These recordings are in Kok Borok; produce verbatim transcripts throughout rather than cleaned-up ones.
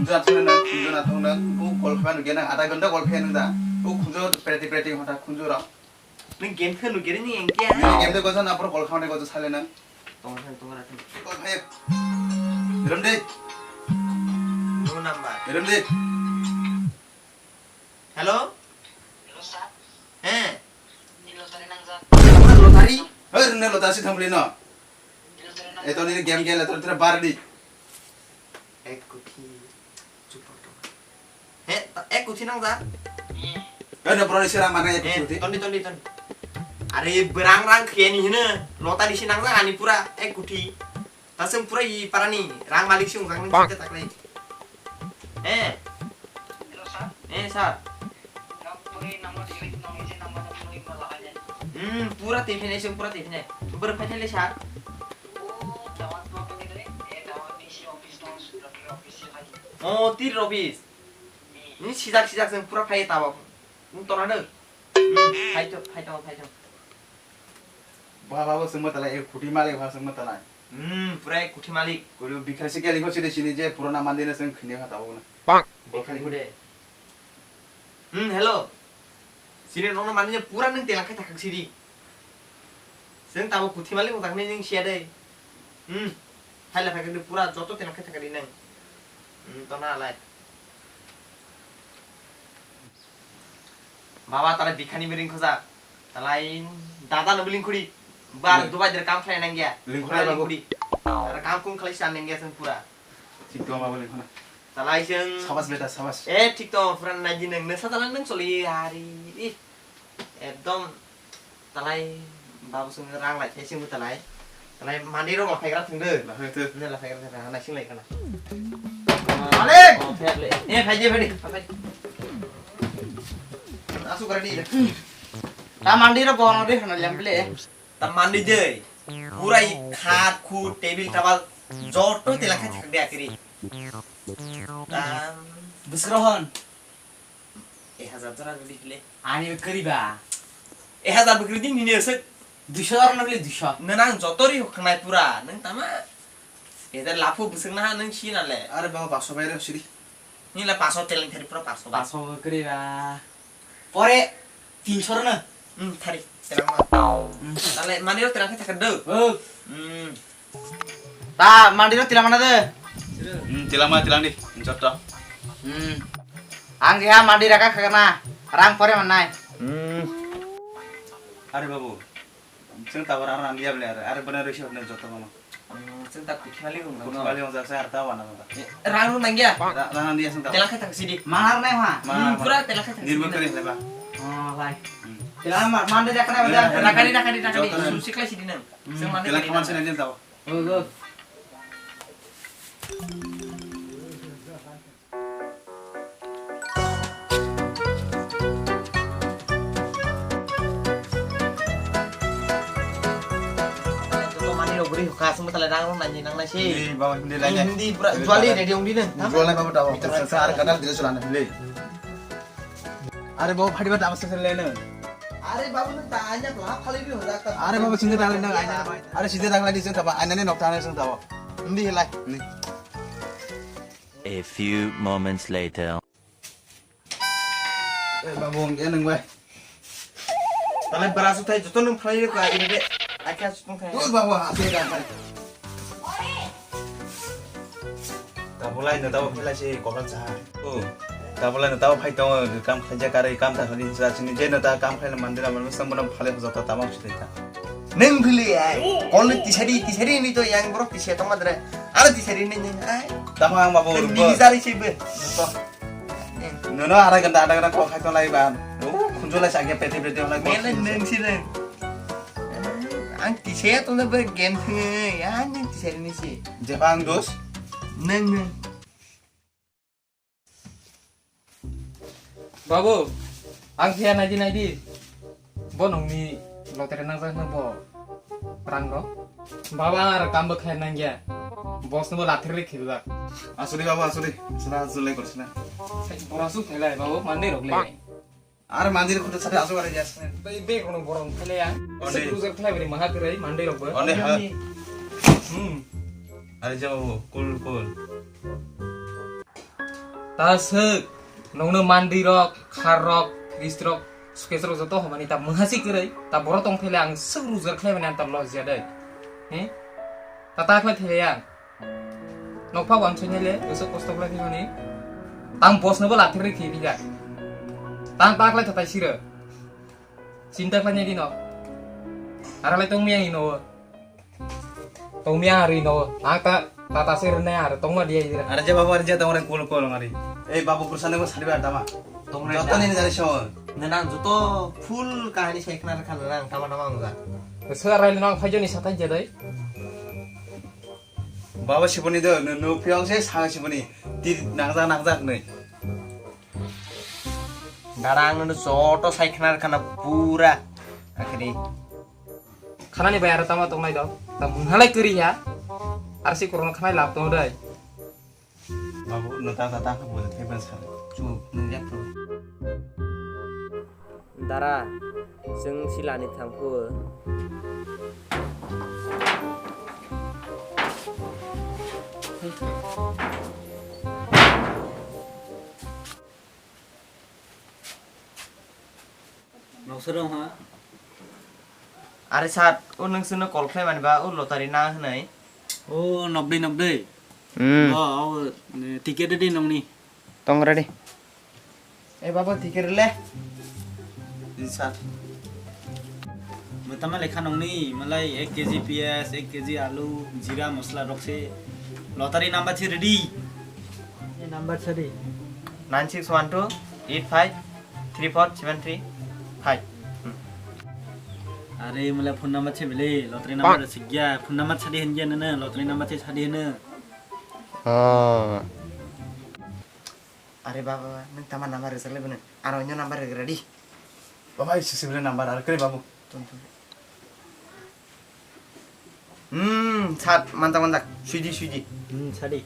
Khunju athang nang, khunju athang nang, bu call khaima nugya nang, adha ghonta call khai nang da. Bu khunju preti preti hota khunju rok. Nang game khe nugya ni engkya? Nini game de gojo na, pura call khaima gojo sale nang. Tong thang, tong thang. Call khai. Rom de. No number. Rom de. Hello? Hello, sir. He. Ni lottery nangjak. Lottery? Hei, rwngna lottery si thangli no. Ni lottery nangjak. Eto nini game gel, eto tira bar di. Ek kuthi chupor tong. He, ta-, ek kuthi nangjak? Hmm. Hei, no, bro, ni sira mana ek kuthi? He, uthi? Tondi, tondi, tondi. Are, berang rang kheni hino. Lottery si nangjak ani pura ek kuthi. Ta chwng pura i parani rang malik se wngjak nang. Bang. Chita taklai. Eh. Hello, sir. Eh, sir. Nang pura i number direct nang ise number nang pura i ma lagai jani. Hmm, pura twi phinai chwng pura twi phinai. Bwrwi phai thai le, sir. O, Dawat block ni dre, eh, Dawat ni si office nang, secretary office si khai. O, tir office. Hmm. Ni sijak sijak chwng pura phai tabok. Nung tona do. Hmm, phai to, phai to, phai to. Bwha babo chwngma talai, ek kuthi malik bwha chwngma talai. Hmm, pura ek kuthi malik. Kulu bikha se kali ko sini sini je purana mandi na chwng khini ha tabuk na. Bang. Bikha ni kude. Hmm, hello. Sini nono mandi je pura nung telak khe thakak sidi. Chwng tabuk kuthi malik wngkha hwnwi nung siya dei. Hmm. Phaila phai khe pura joto telak khe thakak di nung. Hmm, tona alai. Baba, talai bikhani bo ringkhojak. Talai dada no bo lingkhori. Bar Hmm. Dubai der kam khlai nangya. Lingkhori Pura babu. Lingkhori. Ara kam kum khlai san nangya chwng pura. Thik to babu lingkhona. Talai chwng Sabas beta, sabas. Eh, thik to, pura naidi nang. Nasa talai nang choli hari. Ih. Ekdom Talai babu sung rang lai thai sing talai. Talai mani rok laphai gra thung de. Laphai thung. Ne laphai gra thung, ha, naising lai kana. Malik! Oh, fair le. Eh, phai je, phai de. Asu gra di. Ta mandi ro bono de hana lem ble. Ta mandi de. Pura i khat khu table tabal joto tela khai thak de akiri. Ta Bisrohon. Ek hajar jora rwdi hile. Ani kwrwi ba. Ek hajar bo kwrwi di nini aswk. Duiso jora rwdi duiso. Nang joto ri hoknai pura. Nang tama. Ek hajar laphu bwswk naha nang si nale. Are baba paso bai rw siri. Nila paso teleng thari pura paso ba. Paso bo kwrwi ba. Pore tinso rwno. Hmm, thari. Teleng ma. Hmm. Tale mani ro teleng thari thakar do. Oh. Hmm. Ta mandi ro tilamana de. Hmm, tilama, tilang di, jotto. Hmm. Ang jeha mandi raka khagana, rang pore mannai. Hmm. Are babu, chwng tabor ar rang liya bole are, are bana rwisi hotne jotto mama. Hmm, chwng ta kuthimali hung. Kuthimali hung jaksa ar ta wana mata. Rang rung nangya. Ra-, rang liya chwng ta. Telak khe thang sidi. Mahar nai ha. Mahar, hmm, pura mahar. Telak khe thang sidi. Nirbo kari leba. Oh, lai. Hmm. Telak ma-, mandi raka na. Rakani, rakani, rakani. Jotto na. Sum siklai sidi nang. Hmm. Chwng mandi telak kari khaman nang. Sini din tao. Go, go. Joto mani rok bwrwi hokha, aswk mwtalai rang rok nani nang nai se. Hindi, bawa Hindi lai nai. Hindi pura juali ready ong di nang. Jual nai bawa dawa. Bitor sa ar kadal dile sulana le. Are bawa phadi ba dawa sa le nang. Are bawa nang ta anya bla phali bi hojak ta. Are bawa sinde dale nang anya. Are sinde dale di sing taba anya ne nok ta ne sing taba. Hindi lai. Ni. A few moments later. Eh, babu, ang kaya nang bai. Talai bara su thai joto nang phalai ka ini de. Akha su thai. Dur babu, asli ka thai. Tabulai na tabu phalai se kopal cha. Oh, tabulai na tabu phai tong kam khaja kare kam ta khani sa sini je na ta kam khaila mandira man sang bono phalai joto tabang su thai ta. Neng phili ai. Kol ni tisari, tisari ni to yang borok tisia tong madre. Ara tisari ni ni ai. Tamo ang babu. Ni sari si be. Nono ara ganda ada ganda kok khai tong lai ban. Oh, khunjo lai sakya pete pete lai. Mele neng si le. Ang tisia tong le be gen thung ya ni tisari ni si. Jepang dos. Neng neng. Babu, ang phiya naidi naidi. Bo nongni lottery nangjak no bo rang rok. Baba ar kam bo khai nangya. Boss no bo lathir le khibak. Asuli babu asuli. Sila asuli korsina. Bora su khelai babu mandi rok le. Ar mandi rok khunta sate asuk are jasne. Bai be kono borom khelai ya. One. Sik ujar khelai bari maha krai mandi rok bo. One ha. Hmm. Are jabo cool cool. Ta swk, nongno mandwi rok, khar rok, rist rok, sukes rok joto homani ta mwnhasi kwrwi, ta borok tong phele ang swk rujak khlai mani ang ta lojya dai. He? Ta ta khlai thele yang. Nokpha wan chonye le, bwswk kosto khlai thani. Tang boss no bo lathir rikhi bijak. Tang ta khlai thatai siro. Chinta khlai nai dino. Aralai tong miyang ino. Tong miyang ari no. Ang ta, ta ta sir ne ar tong ma dia idira. Arja babu arja tong re kul kul ngari. Ei babu kursa ne ko sari bar dama. Tong re. Joto ni jani so. Nang joto full kahani sai khna khan nang tama tama ang ja. Sir rai nang phajoni satai jadai. Baba siboni do, no, no, piyok se sa siboni. Ti nangja, nangja hnoi. Dara ang no joto sai khna khana pura. Akhiri. Khanani bai aro tama tongnai do. Ta munghalai kuri ya. Arsi korona khanai lab tong dai. Babu, no ta, ta, ta, bo thai ban sa. Chu, nung yak pro. Dara, chwng silani thangkhu. Noksarong ha? Are sir, o nung chwngno call khlai mani ba, o lottery na hwnwi? O nokdwi nokdwi. Hmm. O, o, ticket ready nongni. Tong ready. E baba, ticket le. Di sir. Mutama lekha nongni, malai ek K G piyaj, ek K G alu, jira, mosla rok se. Lottery number si ready. E number sadi. Nine six one two eight five three four seven three five. Hmm. Are mala phone number se bele, lottery number se gya, phone number sadi hen gya nana, lottery number se sadi hen. Oh. Are baba, nang tama number rijak le bene. Aro onyo number rijak ready. Baba, isi sibile number ar kre babu. Tun tun. Hmm, sat, manjak, manjak. Suidi, suidi. Hmm, sadi.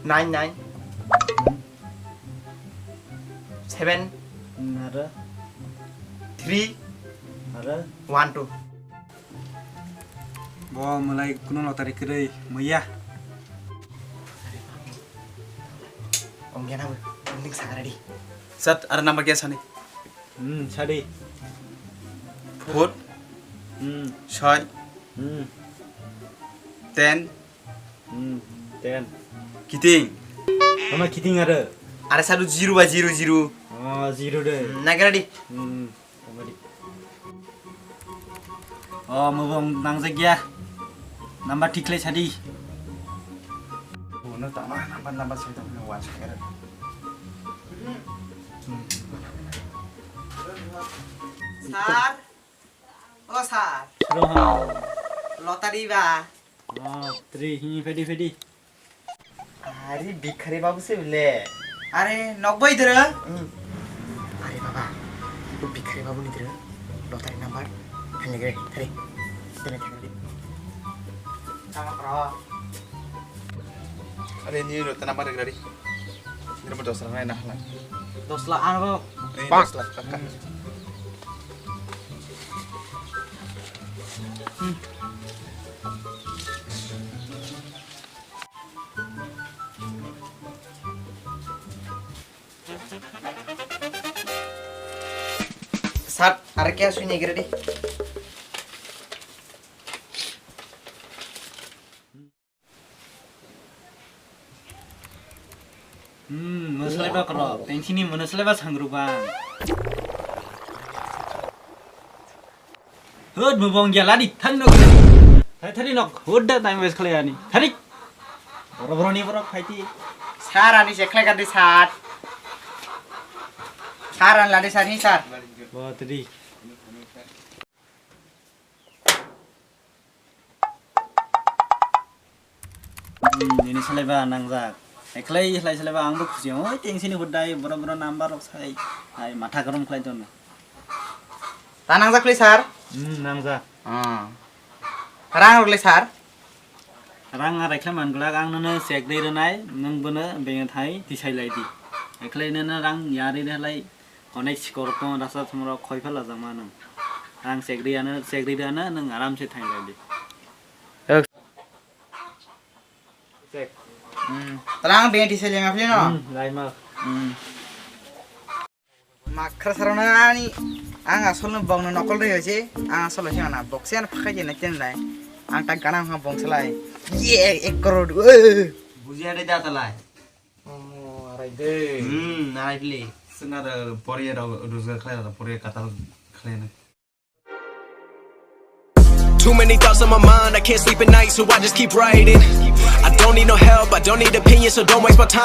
Nine, nine. Seven. Hmm, aro. Three. Aro. One, two. Bo mwlai kuno lottery kwrwi, muya. Ongya na bo, ning sakara di. Sat, ar number kya sani? Hmm, sadi. Four. Hmm. Soi. Hmm. Ten. Hmm, ten. Kiting. Ama kiting ada. Ada satu zero ba zero zero. Oh, zero deh. Hmm, nagara di. Hmm. Tongmadi. Oh, mubong nangjak ya. Number thik khlai sadi. Bono tama number number sai tong watch kere. Sir. Oh, sir. Roha. Lottery ba. Oh, three. Hi, fedi, fedi. Ari bikhari babu se bile. Are, nokbai dere? Hmm. Are baba, bo bikhari babu ni dere. Lottery number. Thani gre, thari. Thani thani. Tama pro. Are ni lottery number gre. Ni number dos lakh na hala. Dos lakh ang ro. Eh, dos lakh kaka. Hmm. Sat, are kya sui ni gre di. Hmm, monosleba kro, tengchini monosleba sangruba. Hud mubong ya ladi thang nok. Thai thari nok hud da time waste khlai ani. Thari. Boro boro ni borok phaiti. Sar ani se khlai gadi sar. Sar an ladi sar ni sar. Bo tadi. Hmm, nini salaiba nangjak. Ekhlai, ekhlai salaiba, ang bo khusi. Oi, tengsi ni hudai, boro, boro number rok sai. Hai, matha garom khlai tono. Ta nangjak khlai, sir? Hmm, nangjak. Ah. Rang rok le, sir? Rang a raikhlai man glak, ang nono check dei rwnai, nwng bono bengya thai tisai lai di. Ekhlai nono rang yari rwlai, onek sikor ko rasa thumro khoi phala jama nwng. Rang check dei ano, check dei ano, nwng aram se thang lai di. Check. Hmm. Tala ang benti seleng afli no. Hmm, lai mak. Hmm. Makhra sarana ani ang asol no bong no nokol rei hoise, ang asol hoise mana bokse an phakai jena chen lai. Ang ta gana ha bong selai. Ye ek crore. Eh. Bujiya de da talai. Oh, arai de. Hmm, arai pli. Sena da poriya da rojgar khlai da poriya katal khlai na. Too many thoughts on my mind, I can't sleep at night, so I just keep writing. I don't need no help, I don't need opinions, so don't waste my time.